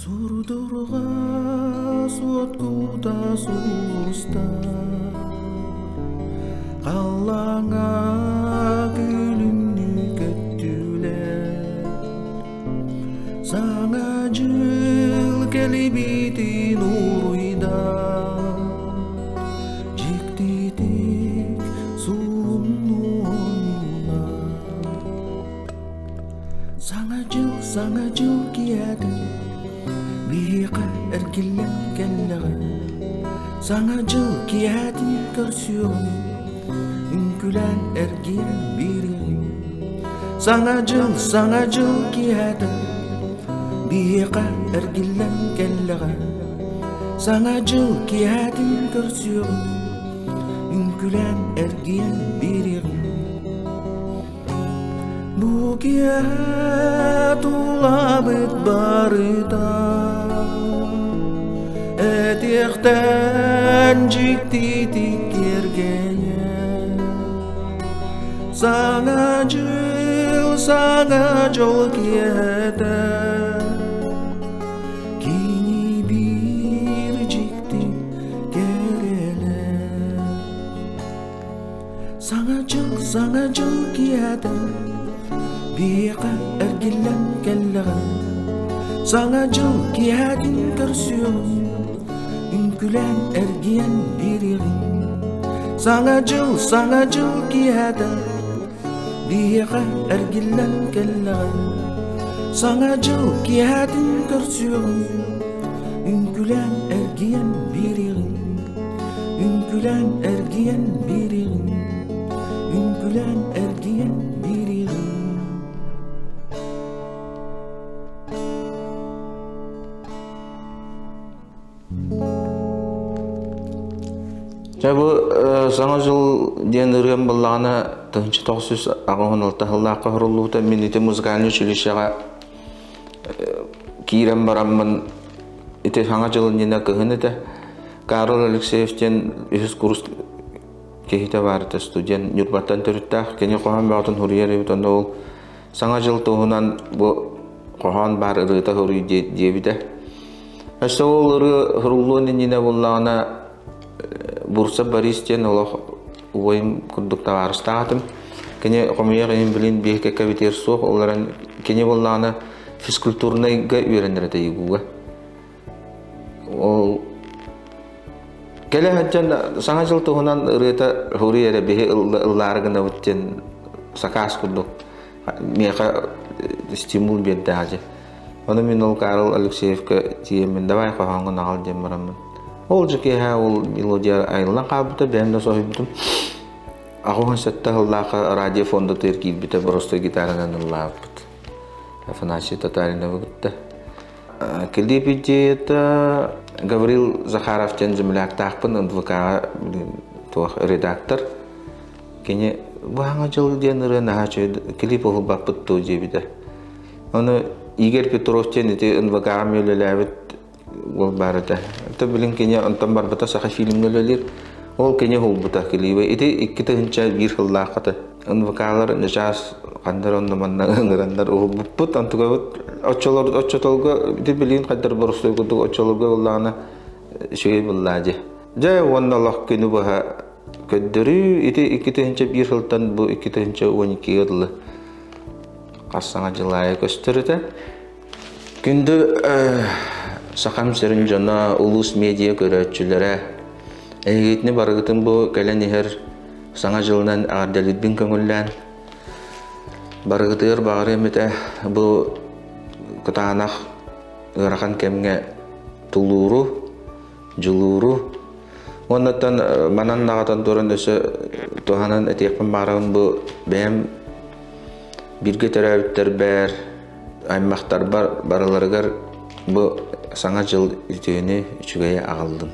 Сурдурга суоткута сулустар, Халлааҥҥа күлүмнүү көттүлэр. Саҥа дьыл кэлибитин уруйдан, Дьиктитик сууннуоннар. Саҥа дьыл, саҥа дьыл киэһэтэ биһиэхэ эргиллэн кэллэҕэ. Саҥа дьыл киэһэтин көрсүөҕүҥ, үҥкүүлээн эргийэн биэриэҕиҥ. Саҥа дьыл, саҥа дьыл киэһэтэ биһиэхэ эргиллэн кэллэҕэ. Саҥа дьыл киэһэтин көрсүөҕүҥ, үҥкүүлээн эргийэн биэриэҕиҥ. Бу киэһэ тулабыт барыта Этиэхтэн дьиктитик киэргэйэр Саҥа дьыл, саҥа дьол киэһэтэ Кини биир дьикти кэрэлэр Саҥа дьыл, саҥа дьыл киэһэтэ биһиэхэ эргиллэн кэллэҕэ. Саҥа дьыл киэһэтин көрсүөҕүҥ, үҥкүүлээн эргийэн биэриэҕиҥ. Саҥа дьыл, саҥа дьыл киэһэтэ биһиэхэ эргиллэн кэллэҕэ. Саҥа дьыл киэһэтин көрсүөҕүҥ, үҥкүүлээн эргийэн биэриэҕиҥ. Үҥкүүлээн эргийэн биэриэҕиҥ, үҥкүүлээн эргийэн биэриэҕиҥ. Дьэ бу Саҥа дьыл диэн ырыам буоллаҕына 1986 сыллаахха оһоруллубута мин ити музыкальнай училищеҕа киирэн бараммын ити Саҥа дьыл иннинэ кыһын этэ Карл Алексеев диэн үһүс курс киһитэ баар этэ студент Ньурбаттан төрүттээх кини хоһоон бөҕөтүн суруйар эбит онно ол Саҥа дьыл туһунан бу хоһоон баар ырыата суруй диэбитэ. Өссө ол ырыа суруллуон иннинэ буллаҕына Бурса Борис диэн олох убайым курдук табаарыстаах этим. Кини хомуйар иһин билин биир кэккэбитигэр суох, ол эрэн кини буоллаҕына физкультурнайга үөрэнэр этэ ИГУга. Ол кэлэ сылдьан Саҥа дьыл туһунан ырыата суруй эрэ биһи ыллаары гынабыт диэн сакаас курдук миэхэ стимул биэрдэ аадьы. Ону мин ол Карл Алексеевка тиийэммин давай хоһооҥҥун аҕал диэн бараммын. Ол дьэ киэһэ ол мелодия айыллан хаалбыта, бэйэм да соһуйбутум. 87 сыллаахха радио фондатыгар киирбитэ боростуой гитаранан ыллаабыппыт. Афанасий Татариновы кытта. Клип идеята Гаврил Захаров диэн земляктаахпын НВК-ҕа туох редактор. Кини бу Саҥа дьыл диэн ырыа наһаа үчүгэй клип уһулбаппыт дуу диэбитэ. Ону Игорь Петров диэн ити НВК-ҕа үлэлээбит уол баар этэ. Это билин кини онтон барбыта Саха фильмҥа үлэлиир. Ол кини уһулбута клиби. Ити 2001 сыллааххата НВК-лар начаас хандар онно манна ыҥыраннар уһулбуппут. Онтугабыт оччолор оччотолго ити билигин хайдар боростуой курдук оччолорго буоллаҕына үчүгэй буоллаа дии. Дьэ уонна олох күнү быһа көрдөрүү ити 2001 сылтан бу 2012 дылы хас саҥа дьыл аайы көстөр этэ. Күндү Сахам сирин дьоно, улуус медиа көрөөччүлэрэ, эһигитини барыгытын бу кэлэн иһэр Саҥа дьылынан эҕэрдэлиирбин көҥүллээн, барыгытыгар баҕарыам этэ бу кытаанах ыарахан кэмҥэ тулууру, дьулууру уоннаттан манан даҕатан туран өссө туһанан этиэхпин баҕарабын бу бэйэм бииргэ төрөөбүттэрбэр, аймахтарбар барыларыгар бу Саҥа дьыл үтүөнү, үчүгэйи аҕаллым.